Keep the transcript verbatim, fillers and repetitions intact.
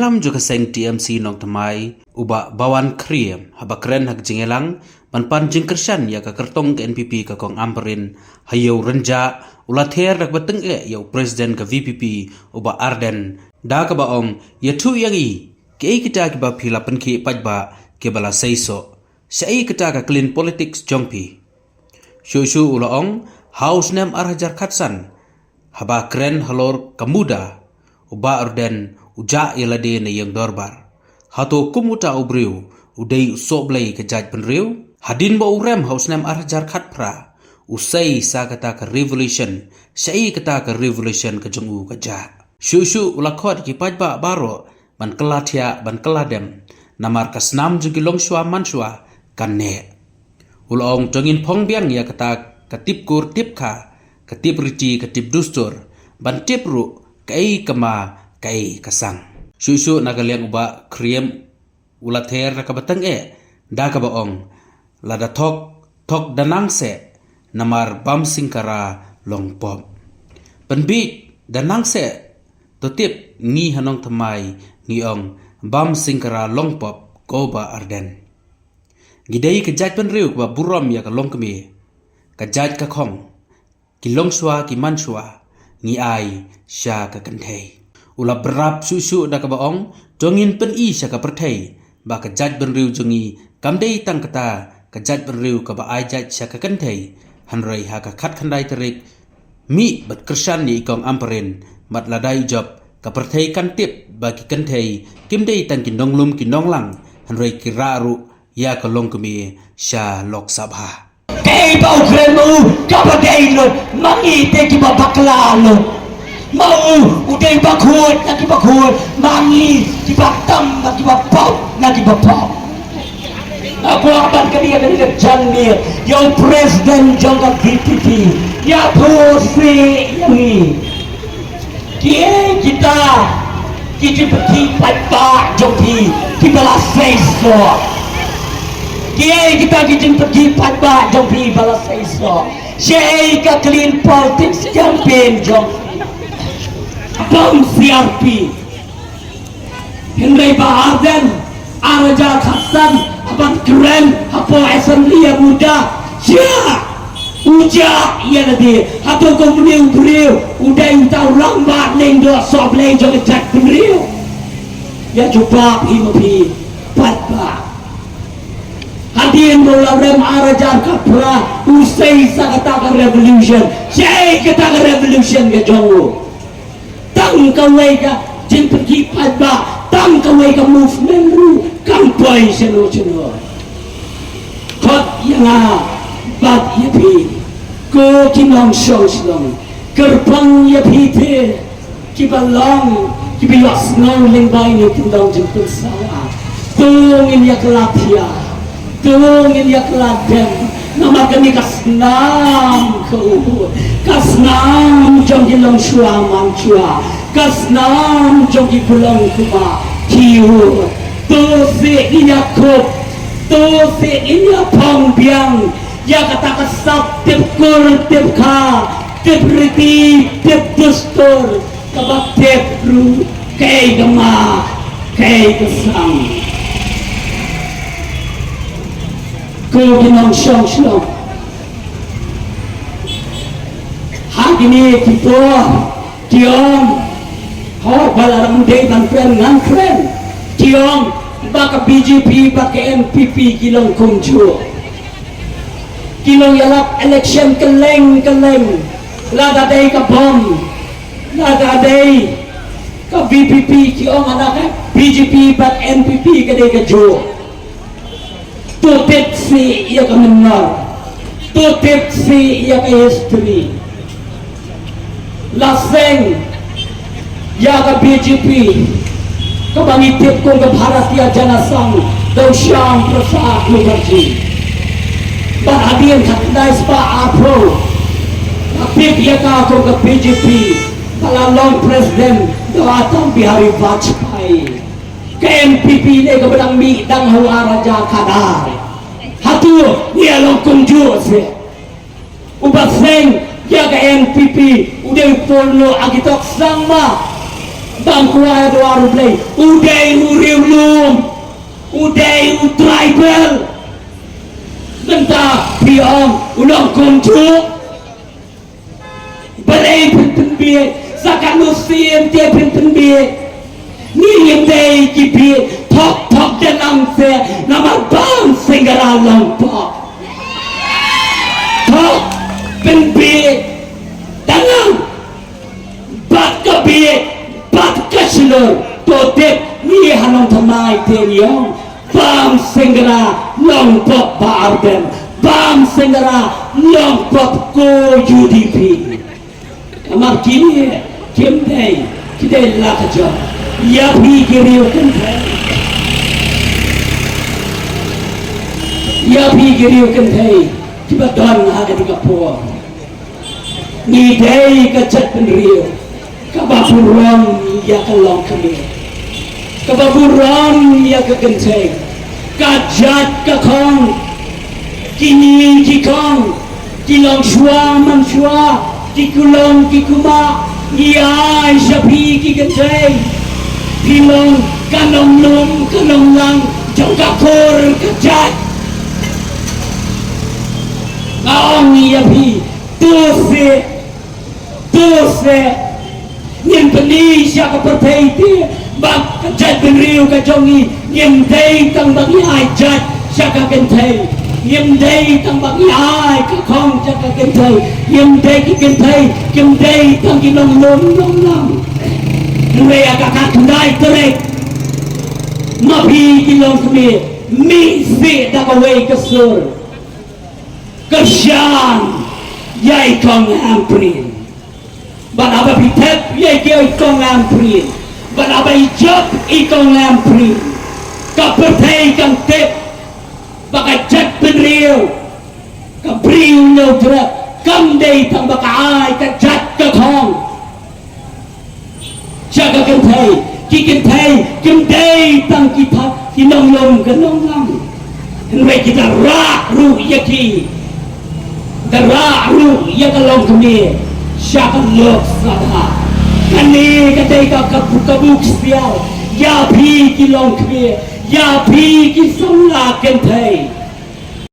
Lam jong ka seng T M C Nongthymmai, u Bah Bawan Khyriem, haba kren ha ka jingïalang ban pan jingkyrshan ïa ka kyrtong ka N P P ka Kong Ampareen ha Ïew Rynjah, u la ther da kaba tyngeh ïa u President ka V P P, u Bah Ardent, da kaba ong, ïathuh ïa ngi, kiei kita kiba phi la pynkhih paidbah kiba la seisoh? Shaei kata ka clean politics jong phi? Shuh shuh u la ong, ha u snem ar hajar khatsan, haba kren halor ka MUDA, u Bah Ardent u jah ïa lade na ïing dorbar. Hato kum uta u briew u dei u sohblei ka jaitbynriew? Hadien ba u rem ha u snem ar hajar khatphra, u sei sa kata ka revolution, shaei kata ka revolution ka jong u ka jah? Shuh shuh u la khot ïa ki paidbah baroh ban kylla thiah, ban kylla dem, namar ka snam jong ki longshuwa manshuwa kan neh. U la ong, to ngin phong biang ïa kata ka tip kur tip kha, ka tip riti ka tip dustur, ban tip ruh kaei kama, kaei ka sang. Shuh shuh na ka liang u Bah Khyriem u la ther da kaba tyngeh, da kaba ong, lada thok, thok da nang seh, namar bam singkara long pop. Pynbiej da nang seh, to tip ngi ha Nongthymmai ngi ong, bam singkara long pop, ko Bah Ardent. Ngi dei ka jaitbynriew kaba burom ïa ka longkmie, ka jait ka khong, ki longshuwa ki manshuwa, ngi ai sha ka kynthei. U la bynrap shuh shuh da kaba ong, to ngin pyni sha ka pyrthei ba ka jaitbynriew jong ngi kam dei tang kata ka jaitbynriew kaba ai jait sha ka kynthei, hynrei ha ka khatkhyndai tarik mih bad kyrshan ïa i Kong Ampareen, bad lada i jop, ka pyrthei kan tip ba ki kynthei kim dei tang ki nonglum ki nonglang, hynrei ki rah ruh ïa ka longkmie sha Lok Sabha. Kaei ba u kren ma u kaba dei lut, ma ngi te kiba bakla lut. Ma u u dei bakhuid na ki bakhuid, ma ngi kiba tam na kiba pop na kiba pop. Nga kwah ban kynmaw ïa kane ka janmiet ïa u president jong ka V P P, ïathuh seh ïa ngi. Kiei kita ki jingpynkhih paidbah jong phi kiba la seisoh? Kiei kita ki jingpynkhih paidbah jong phi ba la seisoh? Shaei ka clean politics campaign jong phi? Bam C R P. Hynrei Bah Ardent, ar hajar khatsan, haba kren hapoh Assembly ïa MUDA, jia u jah ïa lade. Hato kumne u briew u dei uta u rangbah lyngdoh sohblei jong ka jaitbynriew? Ïa jubab hi ma phi paidbah. Hadien ba u la rem ar hajar khatphra, u sei sa kata ka revolution. Shaei kata ka revolution ka jong u? Tang kawei ka jingpynkhih paidbah, tang kawei ka movement ruh kam poi shano shano. Khot ïa nga bad ïa phi, ko ki nongshong shnong, kyrpang ïa phi te kiba long kiba ïohsngew lyngba ine i tyndong jingpynsawa. To ngin ïa kylla thiah, to ngin ïa kylla dem, namar kane ka snam ka u, ka snam jong ki longshuwa manshuwa, ka snam jong ki pynlongkmie ki u. To seh ngin ïa kup, to seh ngin ïa phong biang ïa kata ka sap tip kur tip kha, tip riti tip dustur, kaba tip ruh kaei kama, kaei ka sang. Ko ki nongshong shnong, ha kine ki por ki ong, ho, ba la dang dei ban kren ngan kren. Ki ong ba ka B J P bad ka N P P ki long kumjuh. Ki long ïalap election kylleng kylleng. Lada dei ka bom, lada dei ka V P P, ki ong ana ka B J P bad N P P ka dei kajuh. To tip seh ïa ka mynnor, to tip seh ïa ka history. La seng ïa ka B J P kaba ngi tip kum ka Bharatiya Janasangh da u Shyama Prasad Mukherjee. Bad hadien khatkhyndai spah arphew, la tip ïa ka kum ka B J P, ba la long president da u Atal Bihari Vajpayee. Ka N P P ne kaba dang mih dang ha u ar hajar khatar. Hato ngi ïa long kumjuh seh? Uba seng ïa ka N P P u dei u Purno Agitok Sangma. Tang kwah duar U Blei, u dei u riewlum, u dei u tribal. Mynta phi ong u long kumjuh. Balei phin pynbiej? Sa katno sien te phin pynbiej? Ngi ngim dei ki biej, thok thok janang se, namar Bamsynggara long pop. Thok pynbiej janang. Bad ka biej, bad ka shlur, to tip ngi ha nongthymmai te ngi ong, Bamsynggara long pop Bah Ardent, Bamsynggara long pop ko U D P. Namar kine kim dei, ki dei la ka jong ïa phi ki riew kynthei. Ïa phi ki riew kynthei kiba don ha kane ka por. Ngi dei ka jaitbynriew kaba burom ïa ka longkmie, kaba burom ïa ka kynthei, ka jait ka khong, ki ngi ki khong, ki longshuwa manshuwa, ki kulong ki kumah, ngi ai sha phi ki kynthei. Phi long ka nonglum ka nonglang jong ka kur ka jait. Nga ong ïa phi, to se, to se ngin pyni sha ka pyrthei te ba ka jaitbynriew ka jong ngi ngim dei tang ba ngi ai jait sha ka kynthei, ngim dei tang ba ngi ai ka khong sha ka kynthei, ngim dei ki kynthei, kim dei tang ki nonglum nonglang. Hynrei ïa ka khyndai tarik, ma phi ki longkmie, mih sih da kawei ka sur. Kyrshan ïa i Kong Ampareen. Bad haba phi thep ïa i Kong Ampareen, bad haba i jop i Kong Ampareen, ka pyrthei kan tip ba ka jaitbynriew, ka briew Hynñiewtrep, kam dei tang ba ka ai ka jait ka khong sha ka kynthei. Ki kynthei kim dei tang ki thad, ki nonglum ka nonglang. Hynrei ki da rah ruh ïa ki, da rah ruh ïa ka longkmie sha ka Lok Sabha. Kane ka dei ka, ka, ka buk sial ïa phi ki longkmie, ïa phi ki samla kynthei.